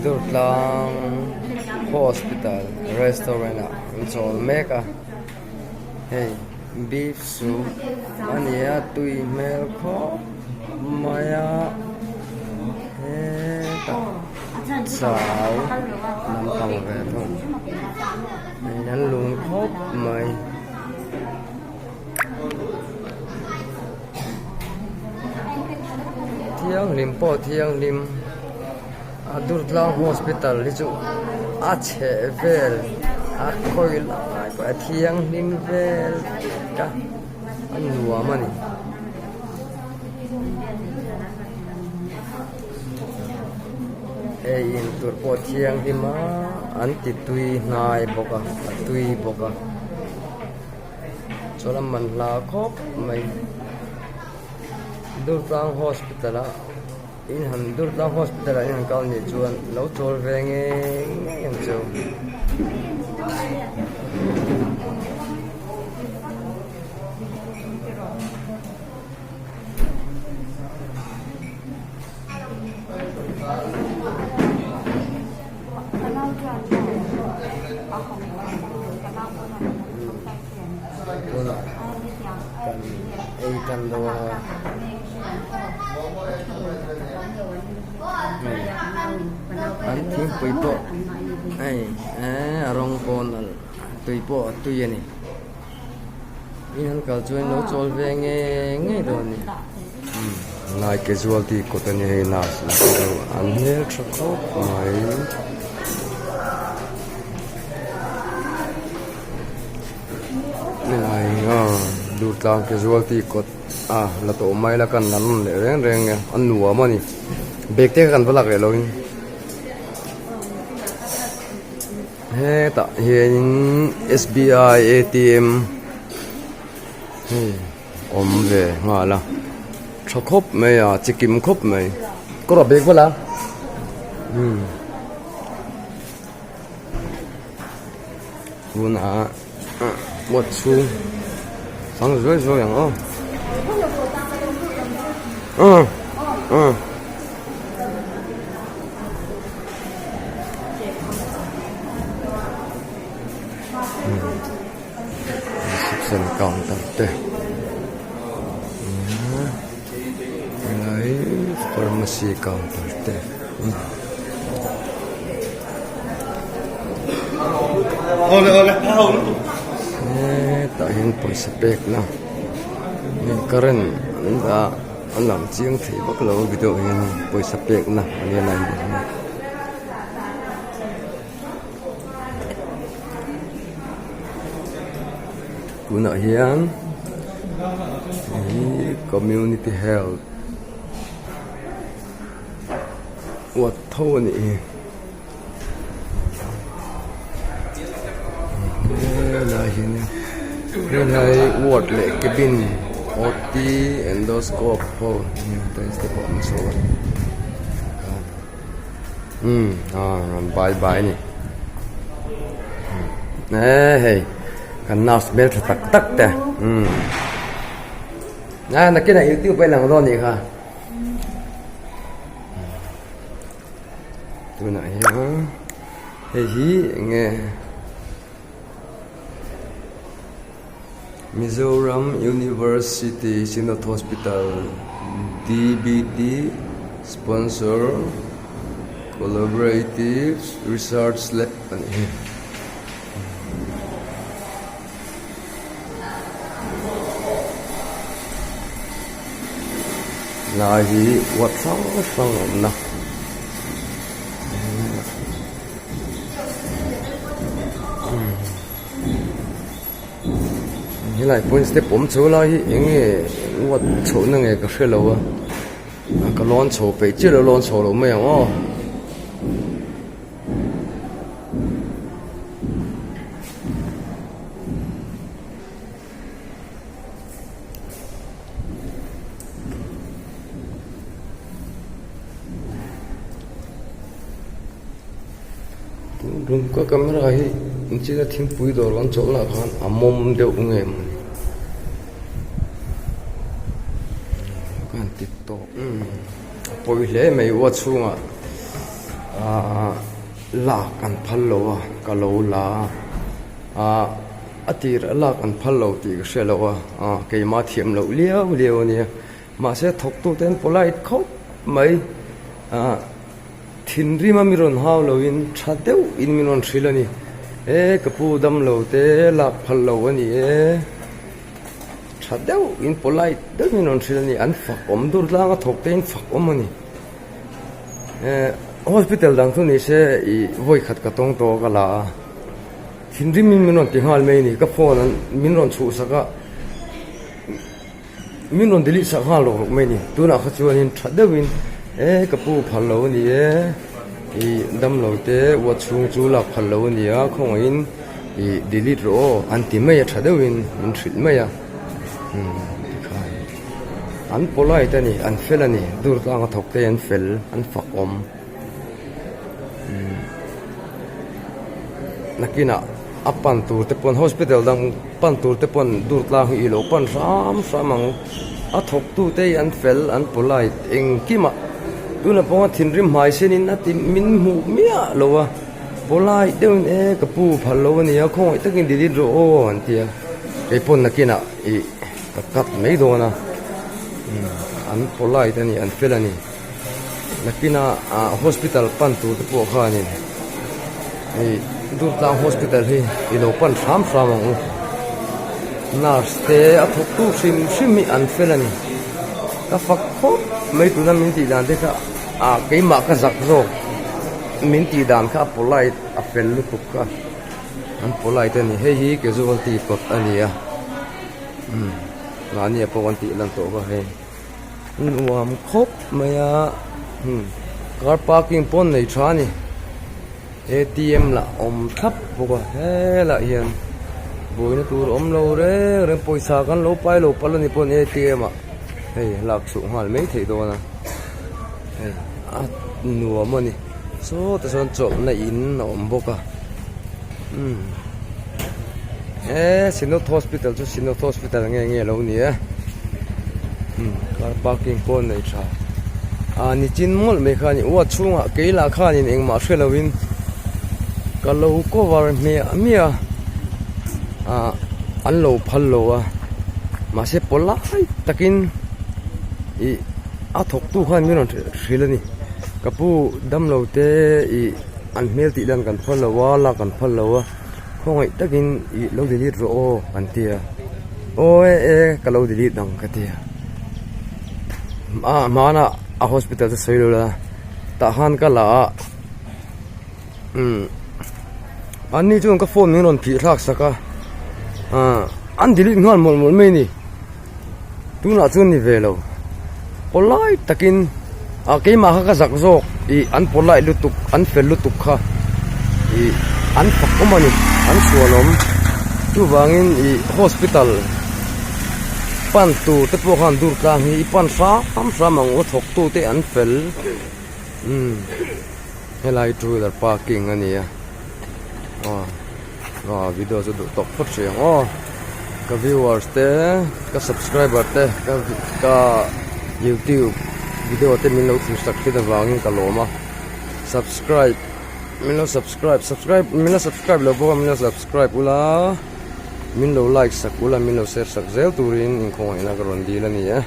Durtlang hospital restaurant ah an chawl mek a hei beef soup a ni a tui hmel khawp mai a hetah chau lampang ve thung hei an lung khawp mai. Thianghlim pawh thianghlim a Durtlang hospital hi chu a chheh vel a khawi lai pawh a thianghlim vel vek a a nuam a ni. Hei intur pawh thianghlim a an ti tui hnai bawk a a tui bawk a. Chuan a man hla khawp mai Durtlang hospital a in han Durtlang hospital ah in han kal nih chuan lo chawl ve ngei ngei ang che u. Tunah kan ei tan dawn a hei an thingpui pawh hei eee a rawng pawh a nalh tui pawh a tui a ni in an kal chuan lo chawl ve ngei ngei dawn a ni. Nai casualty kawt a ni hei nurse an hmeltha khawp mai. Helai aw Durtlang casualty kawt a la tawh mai la kan an rawn leh reng reng e a nuam a ni bag te kha kan va lak leh lo in hetah hianin S B I A T M hei awm ve nghal a tha khawp mai a chi kim khawp mai kawr a bag vel a umm. Tunah pot chhung chang zuai zuai ang aw umm umm reception counter te helai pharmacy counter te. Hetah hian pawisa pek na current an dah a lang chiang thei vak lo a video hian pawisa pek na a nia lai hi. Tunah hian hi community health. Uat tho a nih hi helai hian helai ward leh cabin O T endoscope ho te pawh an chho a umm ah rawn bai bai a ni eh hei kan nurse hmeltha tak tak te umm ah nakinah youtube a inang dawn a nih kha. Tunah hian hei hi eng nge Mizoram University Synod Hospital D B T sponsor collaborative research lab a nih hi. Lai hi uat hrang hrang a awm a helai pawh step awm chho lai hi eng nge uat chhoh na nge ka hrelo a ka lawn chho peih chiah lo lawn chho lo mai ang aw. Ka camera hi inchhir a thingpui dawr kan chawlh lah khan a mawm deuh nge mawni ka han ti tawp. Pawi hle mai ua chhungah aaa lak an phal lo a ka lo la a aaa a tir a lak an phal lo tih ka hria lo a aaa keimah thiam loh liau liau a nia mahse thawktu te an polite khawp mai aaa thinrim a mi rawn hau lo in tha deuh in min rawn hrilh a ni e ka pu damlo te lak phal lo a ni e. Tha deuh in polite deuh in rawn hrilh a ni an fak awm dur tlang a thawk te in fak awm a ni eh hospital dang chu ni se ih vawi khat ka tawng tawh ka la a thinrim in min rawn ti nghal mai a ni ka phone an min rawn chhuh sak a min rawn delete sak nghal rawk rawk mai a ni tunah kha chuan in tha deuh in eh ka pu phal lo a ni e ih damlo te uat chhung chu lak phal lo a ni a khawngaih in. Ih delete rawh aw an ti mai a tha deuhin min hrilh mai a umm tikhan an polite a ni an fel a ni dur tlanga thawk te an fel an fak awm umm nakinah a pan tur te pawn hospital dang pan tur te pawn dur tlang hi i lo pan hram hram ang a thawk tu te hi an fel an polite engkimah tunah pawh thinrim hmai senin a ti min hmuh miah lo a. Pawlai deuhin e ka pu phal lo a nia khawngaih takin delete rawh aw an ti a kei pawn nakinah ih ka cut mai dawn a an polite a ni an fel a ni nakinah ah hospital pan tur te pawh khanin ih Durtlang hospital hi i lo pan hram hram ang u nurse te a thawk tu hrim hrim hi an fel a ni ka fak khawp mai tuna min tih dan te kha ah keimah ka zak zawk. Min tih dan kha a polite a fel lutuk kha an polite a ni hei hi casualty kawt a ni a umm mahni ah pawh kan tih lan tawh kha hei nuam khawp mai a umm car parking pawh an nei tha a ni A T M lah awm thlap bawk a helaiah hian buaina tur awm lo reng reng pawisa kan lo pai lo palh a ni pawh A T M ah hei lak chhuah nghal mai theih dawn a hei a nuam a ni sawtah sawn chawlhna in a awm bawk a umm he synod hospital chu synod hospital nge nge alo ni e umm car parking pawh a nei tha ah nichin mawlh mai kha a ni uat chhungah kei lah khanin engmah hre lovin ka lo cover hmiah hmiah a ah an lo phal lo a mahse pawlai takin ih. A thawktu khan min rawn hrilh a ni ka pu damlo te ih an hmel tih lan kan phal lo a lak kan phal lo a khawngaih takin ih lo delete rawh aw an ti a aw e e ka lo delete ang ka ti a ah hmanah a hospital chu sawi lo la tah khan ka la a umm an ni chuan ka phone min rawn phih thlak sak a ah an delete nghal mawlh mawlh mai a ni. Tunah chuan ni ve lo pawlai takin ah keimah kha ka zak zawk ih an pawlai lutuk an fel lutuk kha ih an fak awm a ni an chhuan awm chuvangin ih hospital pan tur te pawh khan dur tlang hi i pan hram hram ang u a thawk tu te an fel umm helai two wheeler parking a ni a aw. Aw video chu duh tawk phawt hrih ang aw ka viewers te ka subscriber te ka ka youtube video te min lo thlir sak thin avangin ka lawm a subscribe min lo subscribe subscribe min lo subscribe lo bawk a min lo subscribe ula min lo like sak ula min lo share sak zel turin inkhawngaihna ka rawn dil a ni e.